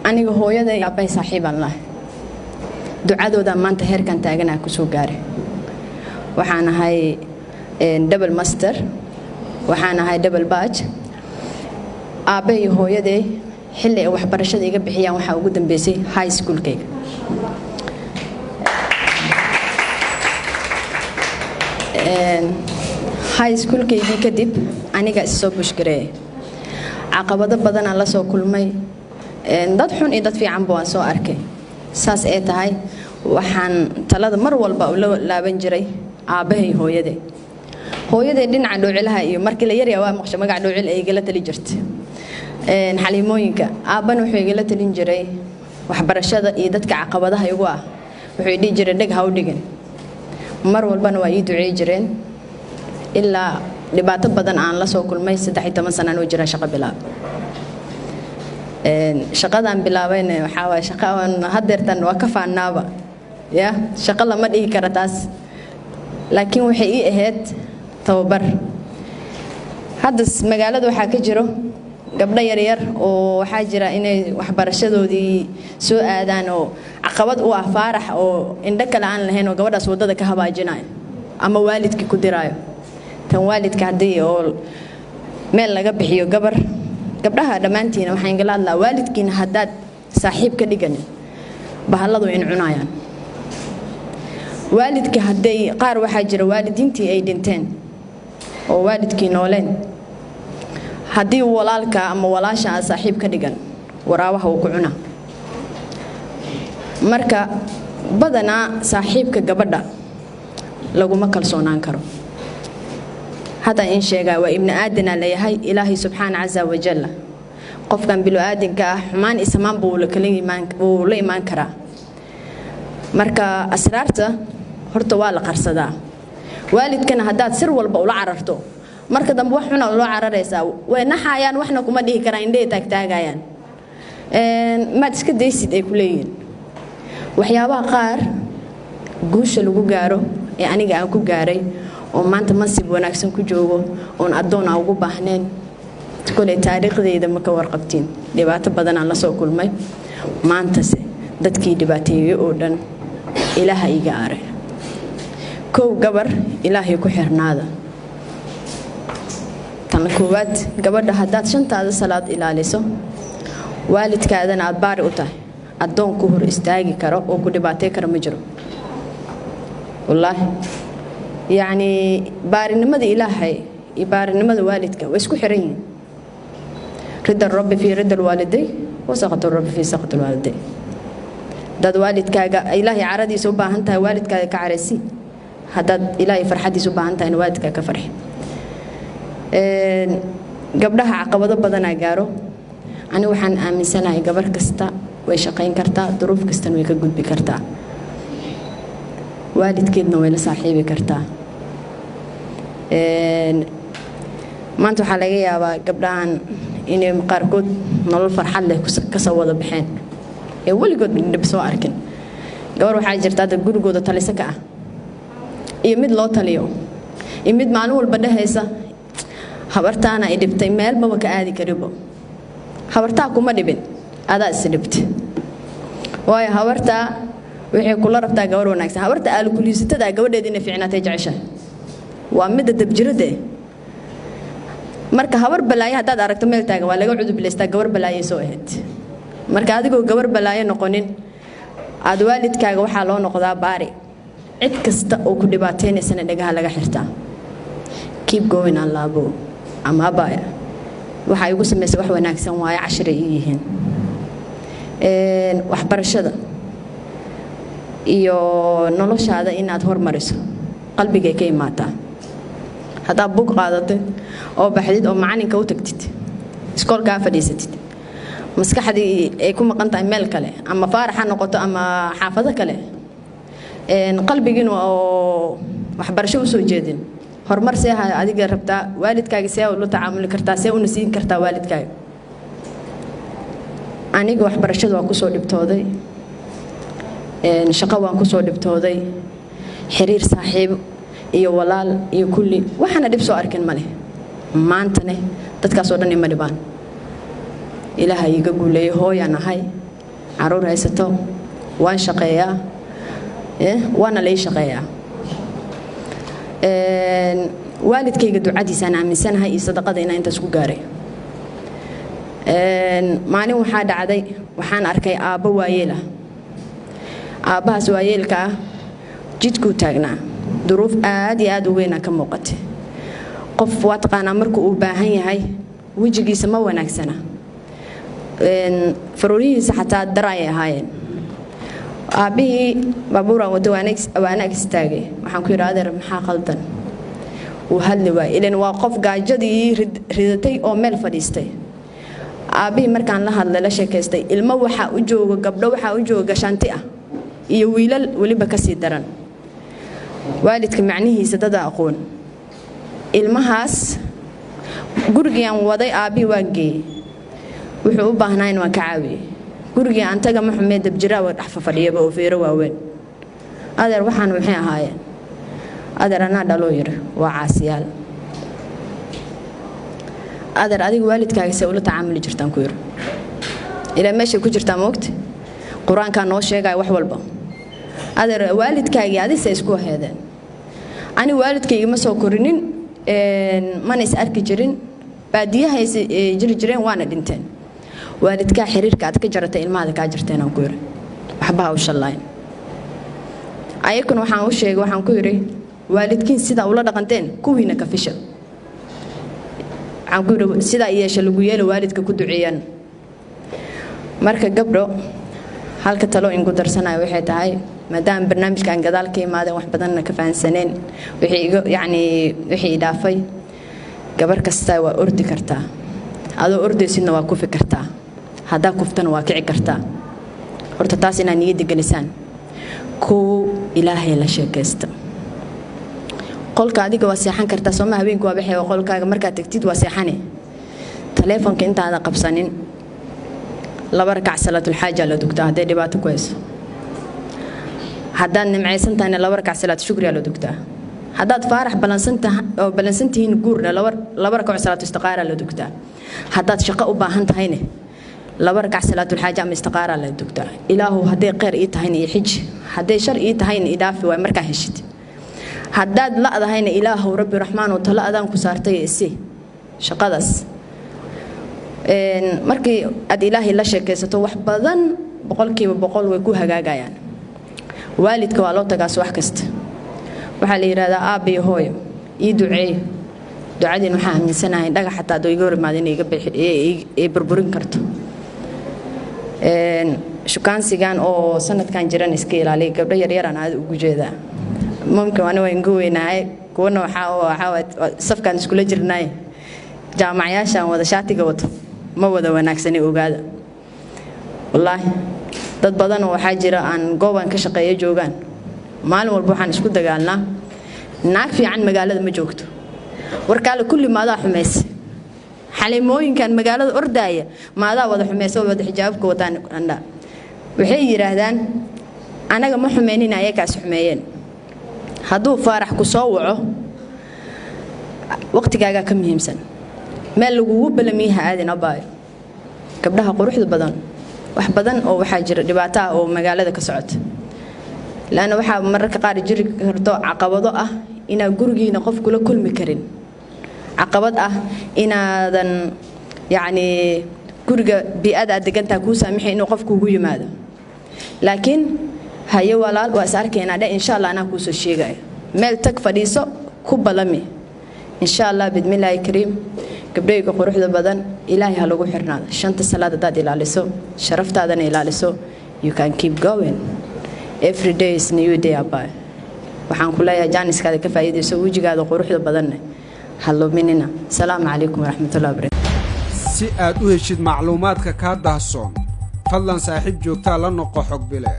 Aniga hooyada iyo aabbahay saaxiibaan lahay. Ducadooda maanta heerkan taaganaa kusoo gaaray. Waxaan ahay double master, waxaan ahay double bach. Aabbahay iyo hooyaday xilli ay waxbarashada iga bixiyaan waxaa ugu dambeysay high schoolkayga. High schoolkaygii kadib aniga issoo bushgareeyay. Caqabado badanaan la soo kulmay, dad xun iyo dad fiicanba waan soo arkay. Saas ee tahay, waxaan talada mar walba ula laaban jiray aabbahay, hooyaday. Hooyaday dhinaca dhoocilaha iyo markii la yaryaa waa maqsha magaca dhoocil ay igala tali jirtay, xaliimooyinka. Aabbana wuxuu igala talin jiray waxbarashada iyo dadka caqabadaha igu ah. Wuxuu dhihi jiray, "Dheg ha u dhigin." Mar walbana waa ii ducey jireen ilaa dhibaato badan aan la soo kulmay. 13 sanaan oo jiraa shaqo bilaab. Shaqadaan bilaabayna waxaa waaye shaqo aan hadeertan waa ka faanaaba ya. Shaqo lama dhihi kara taas, laakiin waxay ii ahayd tababar. Hadda magaalada waxaa ka jiro gabdho yaryar oo waxaa jira inay waxbarashadoodii soo aadaan oo caqabad u ah Faarax oo indho kale aan lahayn oo gabadhaas waddada ka habaajinayo ama waalidkii ku diraayo. Tan waalidka haddii oo meel laga bixiyo gabar, gabdhaha dhammaantiina waxaan igala hadlaa, waalidkiina haddaad saaxiib ka dhiganin, bahalladu in cunayaan. Waalidka hadday qaar waxaa jira waalidiintii ay dhinteen oo waalidkii nooleen, haddii walaalka ama walaasha aad saaxiib ka dhigan, waraabaha wuu ku cunaa. Marka badanaa saaxiibka gabadha laguma kalsoonaan karo. Hadda in sheegaa waa ibni aadanaa leeyahay Ilaahay subxaana casa wajalla. Qofkan bilo-aadinka ah xumaan iyo samaan buu wuu la imaan karaa. Marka asraarta horta waa la qarsadaa. Waalidkana haddaad sir walba ula cararto, marka dambe wax xuna loo cararaysaa. Way naxayaan, waxna kuma dhihi karaan, indhahay taagtaagayaan, maad iska daysid ay ku leeyihiin. Waxyaabaha qaar guusha lagu gaaro ee aniga aan ku gaaray oo maanta mansib wanaagsan ku joogo oon addoon aan ugu baahnayn, koley taariikhdeyda ma ka warqabtiin. Dhibaato badan aan la soo kulmay. Maantase dadkii dhibaateeyey oo dhan Ilaaha iga aaray. Kow, gabar Ilaahay ku xirnaada. Tan koowaad, gabadha haddaad shantaada salaad ilaaliso, waalidkaadana aad baari u tahay, addoon ku hor istaagi karo oo ku dhibaatay kara ma jiro, wallaahi. Yacni baarinimada Ilaahay iyo baarinimada waalidka way isku xiran yihiin. Rida rabbi fii rida alwaaliday wa saqat rabbi fii saqat alwaaliday. Haddaad waalidkaaga Ilaahay caradiisa u baahan tahay, waalidkaaga ka caraysi. Haddaad Ilaahay farxadiisa u baahan tahayna, waalidkaaga ka farxi. Gabdhaha caqabado badanaa gaaro. Ani waxaan aaminsanahay gabar kasta way shaqayn kartaa, duruuf kastana way ka gudbi kartaa, waalidkeedna way la saaxiibi kartaa. Maanta waxaa laga yaabaa gabdhahan inay qaarkood nolol farxad leh kasoo wada baxeen ee weligood dhib soo arkin. Gabar waxaa jirta hadda gurigooda taliso ka ah, iyo mid loo taliyo, iyo mid maalin walba dhehaysa, "Habartaana i dhibtay, meel maba ka aadi karibo." Habartaa kuma dhibin, adaa is dhibtay. Waayo, habartaa waxay kula rabtaa gabar wanaagsan. Habarta aalukuliisatada gabadheeda inay fiicnaatay jeceshahay, waa midda dabjirada. Marka habar balaayo haddaad aragto meel taagan, waa laga cudubilaystaa, gabar balaayo soo ahayd. Marka adigoo gabar balaayo noqonin, aad waalidkaaga waxaa loo noqdaa baari. Cid kasta oo ku dhibaataynaysana dhagaha laga xirtaa. Keep going. Allaabo ama abaya waxa igu samaysay wax wanaagsan waaye, cashiray ii yihiin. Waxbarashada iyo noloshaada inaad hormariso qalbigay ka imaataa. Haddaad bug qaadatid oo baxdid oo macalinka u tagtid, iskoolkaa fadhiisatid, maskaxdii ay ku maqan tahay meel kale, ama Faarax ha noqoto ama xaafado kale, qalbigiina oo waxbarasho usoo jeedin, horumar see ha adiga rabtaa? Waalidkaaga see ula tacaamuli kartaa? See una siin kartaa waalidkaaga? Aniga waxbarashada waan kusoo dhibtooday, shaqo waan kusoo dhibtooday, xiriir saaxiib iyo walaal iyo kulli waxaana dhib soo arkin ma leh. Maantane dadkaasoo dhan ima dhibaan. Ilaaha iiga guuleeyay. Hooyaan ahay. Caruur haysato, waan shaqeeyaa, waana lai shaqeeyaa. Waalidkayga ducadiisaan aaminsanahay iyo sadaqada inaan intaas ku gaaray. Maalin waxaa dhacday, waxaan arkay aabbo waayeel ah. Aabbahaas waayeelka ah jidkuu taagnaa, duruuf aad iyo aad u weynaa ka muuqatay. Qof waa taqaanaa, marka uu baahan yahay wejigiisa ma wanaagsana, faruurihiisa xataa dar ayay ahaayeen. Aabbihii baabuuraan wato, waan ag istaagay. Waxaan ku yidhi, "Adeer, maxaa qaldan?" Wuu hadli waayey, ilan waa qof gaajadii ridatay oo meel fadhiistay. Aabbihii markaan la hadlay, la sheekaystay, ilmo waxaa u jooga, gabdho waxaa u jooga gashaanti ah iyo wiilal weliba kasii daran. Waalidka macnihiisa dada aqoon. Ilmahaas gurigiiaan waday, aabbihii waan geeyey, wuxuu u baahnaa in waan ka caawiyey. Gurigii aan taga, ma xumee, dabjiraa dhex fadhiyaba oo feero waaweyn. "Adeer, waxaan maxay ahaayeen?" "Adeer, anaa dhaloo," yidhi, "waa caasiyaal." "Adeer, adiga waalidkaaga see ula tacaamuli jirtaan?" ku yidhi. Ilaa meeshay ku jirtaa moogta, Qur-aankaa noo sheegaya wax walba. "Adeer, waalidkaagii adise isku aheedeen?" "Ani waalidkayga ma soo korinin, mana is arki jirin, baadiyahay jiri jireen, waana dhinteen." "Waalidkaa xiriirka aad ka jaratay ilmahaada kaa jirteen," aan ku yidhi. "Waxba ha u shallayn." Ayakuna waxaan u sheegay, waxaan ku yidhi, "Waalidkiin sidaa ula dhaqanteen kuwiina ka fisha." Waxaan ku yidhi, "Sidaa yeesha lagu yeelo, waalidka ku duceeyaan." Marka gabdho, halka talo inku darsanayo waxay tahay, maadaama barnaamijkan gadaal ka imaadeen, wax badanna ka fahansaneen, wixii iga, yacni wixii i dhaafay. Gabar kasta waa ordi kartaa, adoo ordaysidna waa kufi kartaa, haddaa kuftana waa kici kartaa. Horta taas inaad niyadda gelisaan. Kow, Ilaahay la sheekaysta. Qolka adiga waa seexan kartaa sooma? Habeenku waa baxay, qolkaaga markaad tagtid waa seexane. Taleefonka intaada qabsanin, 2 rakac salaatulxaaja la dugtaa hadday dhibaato ku hayso. Haddaad nimcaysan tahayna, 2 rakac salaat shukriyaa la dugtaa. Haddaad faarax balansantaha oo balansan tihiin guurna, 2 rakac salaatu istiqaara la dugtaa. Haddaad shaqo u baahan tahayna, 2 rakac salaatulxaaja ama istiqaara la dugtaa. "Ilaahu, hadday kheyr ii tahayna ii xiji, hadday shar ii tahayna ii dhaafi," waay markaa heshid. Haddaad la'dahayna, "Ilaahow Rabbi Raxmaan oo talo adaan ku saartay, isi shaqadaas." Markii aad Ilaahay la sheekaysato, wax badan 100% way ku hagaagayaan. Waalidka waa loo tagaas wax kasta. Waxaa la yidhahdaa, "Aabba iyo hooyo, ii duceeyo." Ducadiin waxaa aaminsanahay dhagax xataa hadduu iga hor imaado inay iga burburin karto. Shukaansigan oo sanadkan jiran iska ilaaliya. Gabdho yaryaraan aad ugu jeedaa, mumkin ani waan iga weynahay, kuwana waxaa safkaan iskula jirnaay, jaamacayaashaan wada shaatiga wato ma wada wanaagsani, ogaada. Wallaahi, dad badan oo waxaa jira aan gooban ka shaqeeyo joogaan. Maalin walba waxaan isku dagaalnaa, naag fiican magaalada ma joogto. Warkaale kulli maadaa xumayse? Xaliimooyinkan magaalada ordaaya maadaa wada xumaysa oo wada xijaabka wataan andha? Waxay yidhaahdaan, "Anaga ma xumeynin, ayakaas xumeeyeen." Hadduu Faarax ku soo waco, waqtigaagaa ka muhiimsan. Meel lagugu balamiye ha aadin, abaayo. Gabdhaha quruxda badan, wax badan oo waxaa jira dhibaato ah oo magaalada ka socota, laanna waxaa mararka qaar jiri karto caqabado ah inaad gurigiina qof kula kulmi karin, caqabad ah inaadan, yacni, guriga bii'ada aad degantaha kuu saamixay inuu qof kuugu yimaado. Laakiin, "Haye walaal, waa is arkaynaa," dhe, "insha Allah anaa kuusoo sheegayo." Meel tag, fadhiiso, ku balami, insha Allah bidmillaahi kariim. Gabdhayga quruxda badan, Ilaahay ha lagu xirnaado. Shanta salaad haddaad ilaaliso, sharaftaadana ilaaliso, you can keep going. Every day is new day, abay. Waxaan ku leeyahay, jaaniskaada ka faa'iidayso, wejigaada quruxda badanne ha luminina. Asalaamu calaykum waraxmatullahi wabarakatu. Si aad u heshid macluumaadka kaa dahsoon, fadlan saaxiib joogtaa la noqo Xogbile.